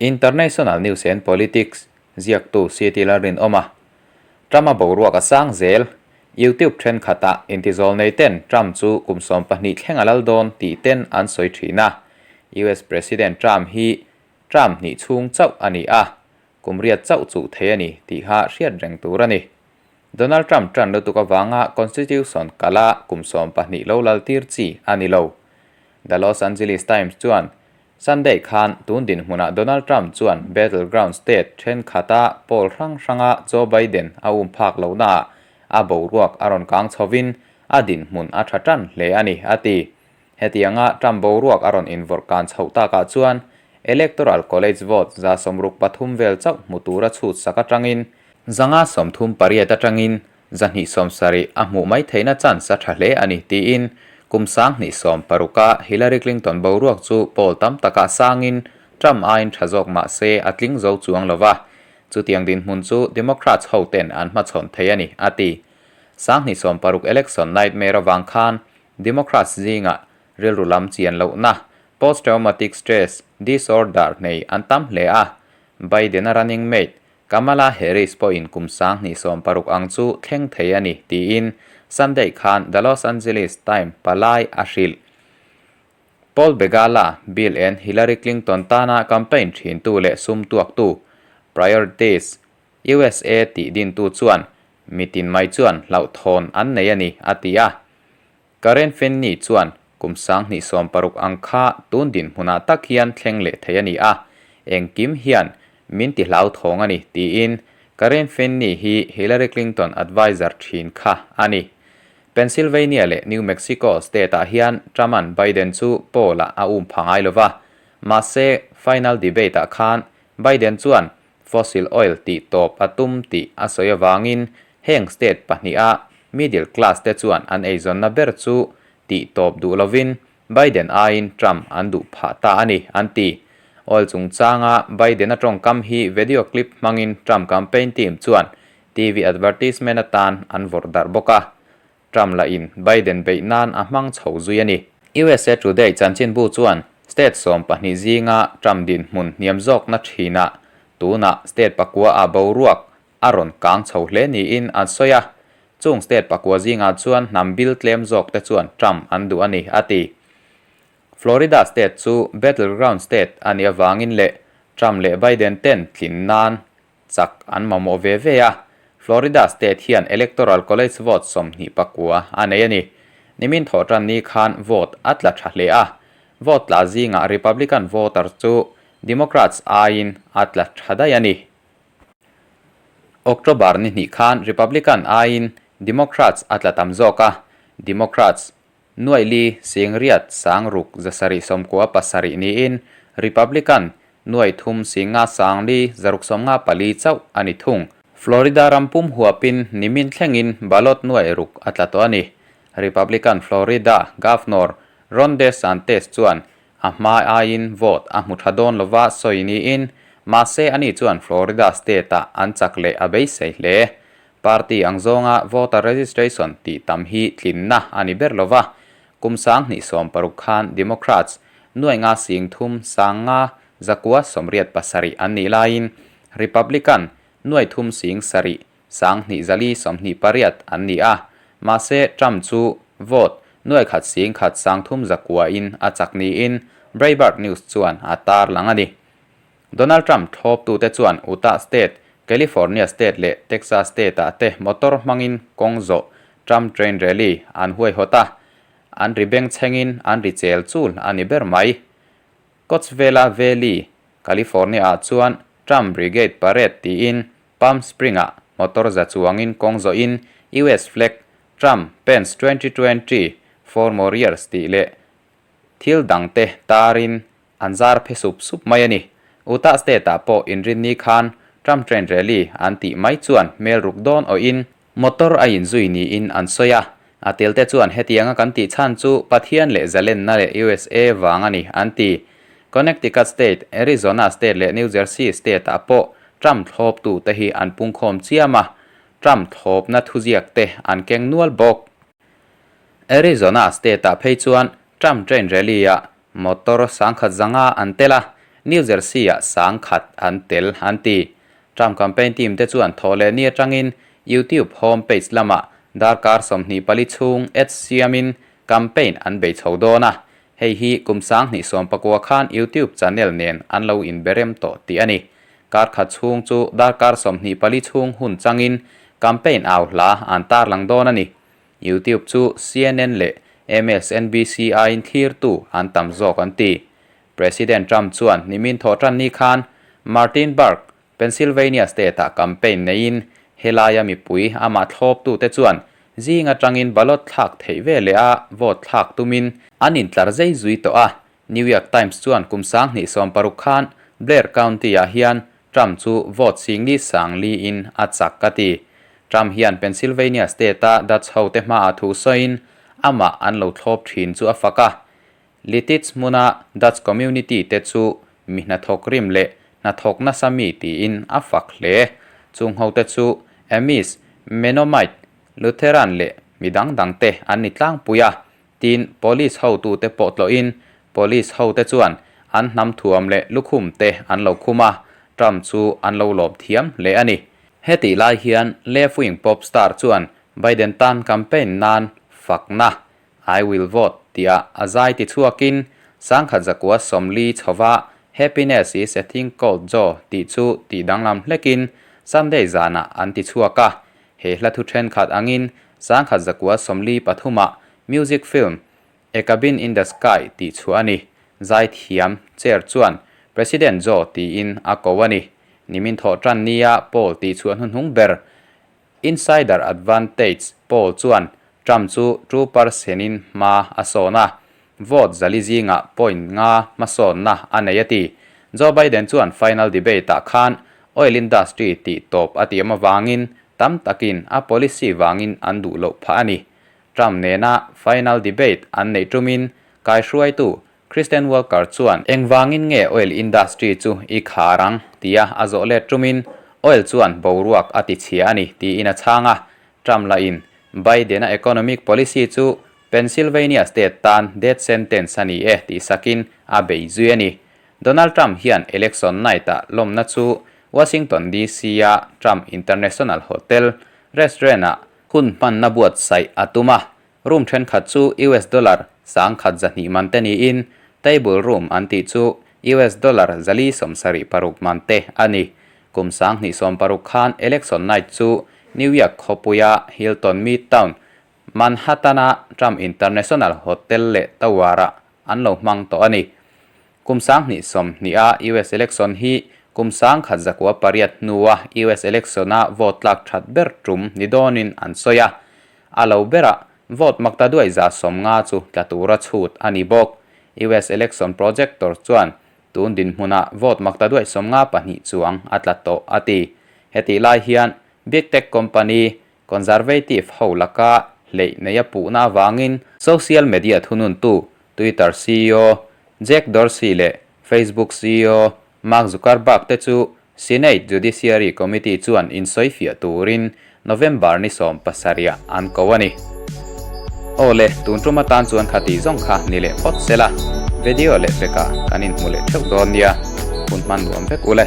International News and Politics ziaktu CT Lalrinawma, Trump-a boruak a sang zel. YouTube thenkhatah intizawl ten Trump chu kum 12 thleng a lal dawn tih ten an sawi thin a. US President Trump hi term hnih chhung chauh a ni a, kum riat chauh chuh thei a ni tih kha hriat reng tur a ni. Donald Trump tan lutuk avanga Constitution kala kum 12 lo lal tir chi a ni lo. The Los Angeles Times chuan Sunday khan tun dinhmunah Donald Trump chuan battleground state thenkhatah poll hrang hranga Joe Biden a um phak lohnaah a boruak a rawn kang chhovin a dinhmun a tha tan hle a ni, a ti. Hetianga Trump boruak a rawn invawrh kan chhoh takah chuan Electoral College vote 63 vel chauh hmu tura chhut sak atangin 538 atangin 270 a hmuh mai theihna chance a tha hle a ni tiin kum 2016a Hillary Clinton boruak chu poll tam takah sangin Trump aiin tha zawk mah se a tling zo chuang lova, chutiang dinhmun chu Democrats ho ten an hmachhawn thei a ni, a ti. 2016 election nightmare avang khan Democrats zingah rilru lam chian lohna post-traumatic stress disorder nei an tam hle a, Biden-a running mate Kamala Harris pawhin kum 2016 ang chu thleng thei a ni tiin Sunday khan The Los Angeles Times palai a hrilh. Paul Begala, Bill and Hillary Clinton tana campaign thintu leh sum tuaktu Priorities USA tih dintu chuan mitin mai chuan hlauhthawn an nei a ni, a ti a. Karen Finney chuan kum 2016 ang kha tun dinhmunah tak hian thleng leh thei a ni a, engkim hian min ti hlauthawng a ni, tiin Karen Finney hi Hillary Clinton advisor thin kha a ni. Pennsylvania leh New Mexico state-ah hian Trump-a'n Biden chu poll-ah a um pha ngai lo va, mahse final debate-ah khan Biden chuan fossil oil tih tawp a tum tih a sawi avangin heng state pahniha middle class te chuan an eizawnna ber chu tih tawp duh lovin Biden aiin Trump an duh phah ta a ni, an ti. Oil chungchanga Biden-a tawngkam hi video clip hmangin Trump campaign team chuan TV advertisement atan an vawrh darh bawk a. Trump lahin Biden beih nan a hmang chho zui a ni. USA Today chanchinbu chuan state 12 zinga Trump dinhmun hniam zawkna thinah tunah state pakua ah boruak a rawn kang chho hle niin an sawi a. Chung state pakua zingah chuan hnam bil tlem zawk te chuan Trump an duh a ni, a ti. Florida state chu battleground state a nih avangin leh Trump leh Biden ten tlin nan chak an mamawh ve ve a, Florida state hian Electoral College vote 29 a nei a ni. Nimin thawhtan ni khan vote a tla tha hle a, vote tla zingah Republican voter chu Democrats aiin a tla tha daih a ni. October ni hnih khan Republican aiin Democrats a tla tam zawk a, Democrats 4 0 sang 6 7 97 niin Republican 3 0 sang 4 654 chauh a ni thung. Florida rampum huapin nimin thlengin ballot 600 a tla tawh a ni. Republican Florida Governor Ron DeSantis chuan a hma aiin vote a hmu tha dawn lova sawi niin mahse ani chuan Florida state-ah an chak leh a beisei hle. Party ang zawnga voter registration tih tam hi tlinna a ni ber lova, kum 2016 khan Democrats 5 0 3 5 1 97 an nih laiin Republican 3 0 6 1 4 28 an ni a, mahse Trump chu vote 1 0 1 3 1 in a chak niin Breitbart News chuan a tar lang a ni. Donald Trump thlawptute chuan Utah State, California State leh Texas State-ah te motor hmangin kawng zawh Trump Train Rally an huaihawt a, an ri beng chhengin an ri chel chul a ni ber mai. Coachella Valley, California-ah chuan Trump Brigade Parade tiin Palm Spring-ah motor za chuangin kawng zawhin US flag Trump Pence 2020, four more years tih leh thil dangte tarin an zar phe sup sup mai a ni. Utah State-ah pawh inrinni khan Trump Train Rally an tih mai chuan hmel ruk dawn awhin motor a inzui niin an sawi a. A telte chuan hetianga kan tih chhan chu Pathian leh zalenna leh USA vang a ni an ti. Connecticut State, Arizona State leh New Jersey State-ah pawh Trump thlawptute hi an pungkhawm chiam a, Trump thlawpna thuziak te an keng nual bawk. Arizona State-ah phei chuan Trump Train Rally-ah motor 1,500 an tel a, New Jersey-ah 10,000 an tel an ti. Trump campaign team te chuan thawh leh ni atangin YouTube home page lamah darkar 24 chhung ads siamin campaign an bei chho dawn a, hei hi kum 2019 khan YouTube channel nen an lo inberem tawh tih a ni. Kar khat chhung chu darkar 24 chhung hun changin campaign au hla an tarlang dawn a ni. YouTube chu CNN leh MSNBC aiin thlirtu an tam zawk an ti. President Trump chuan nimin thawh tan ni khan Martinburg, Pennsylvania state-ah campaign neiin helaia mipui amah thlawptute chuan zing atangin ballot thlak theih ve leh a vote thlak tumin an intlar zei zui tawh a. New York Times chuan kum 2016 khan Blair County-ah hian Trump chu vote singli sangli in a chak a ti. Trump hian Pennsylvania state-a Dutch hote hmaah thu sawiin amah an lo thlawp thin chu a fak a. Lititz hmuna Dutch community te chu mi hnathawk rim leh hnathawk nasa mi tiin a fak hle. Chung hote chu Amish, Mennonite, Lutheran leh mi dang dang te an ni tlangpui a. Tin, police hotute pawh tlawhin police hote chuan an hnam thuam leh lukhum te an lo khum a, Trump chu an lo lawm thiam hle a ni. Hetih lai hian left-wing pop star chuan Biden tan campaign nan fakna I will vote tia a zai ti chhuakin 1940 chhova Happiness is a thing called Joe tih chu tih danglam hlekin Sunday zanah an ti chhuak a. He hla thu thenkhat angin 1943ah music film A Cabin in the Sky tih chhuah a ni. Zai thiam chair chuan President Joe tiin a ko a ni. Nimin thawh tan nia poll tih chhuah hnuhnung ber Insider Advantage poll chuan Trump chu 2 percent-in hma a sawn a, vote zali zingah point nga hmasawnna a nei a ti. Joe Biden chuan final debate-ah khan oil industry tih tawp a tiam avangin tam takin a policy vangin an duh loh phah a ni. Trump nena final debate an neih tumin kaihruaitu Kristen Walker chuan engvangin nge oil industry chu i khar ang tia a zawh let tumin oil chuan boruak a ti chhia a ni tiin a chhang a. Trump lahin Biden-a economic policy chu Pennsylvania state tan death sentence a ni e tih sakin a bei zui a ni. Donald Trump hian election night-ah lawmna chu Washington DC-a Trump International Hotel restaurant-ah hun hmanna buatsaih a tum a. Room thenkhat chu US dollar 1200 man te niin table room an tih chu US dollar 476 man te a ni. Kum 2016 khan election night chu New York khawpuia Hilton Midtown Manhattan-a Trump International Hotel leh Tower-ah an lo hmang tawh a ni. Kum 2020-a US election hi kum 1908 hnua US election-a vote tlak that ber tum ni dawnin an sawi a. A lo berah vote makta duai 50% chu tla tura chhut a ni bawk. US election projector chuan tun dinhmunah vote makta duai 52 chuang a tla tawh a ti. Hetih lai hian Big Tech company Conservative ho laka hleih nei a puhna avangin social media thununtu Twitter CEO Jack Dorsey leh Facebook CEO Mark Zuckerberg te chu Senate Judiciary Committee chuan insawifiah turin November ni 17ah an ko a ni. Aw le, tun tum atan chuan kha tih zawng kha ni leh phawt se la, video leh pekah kan inhmu leh theuh dawn nia, hun hman nuam vek u le.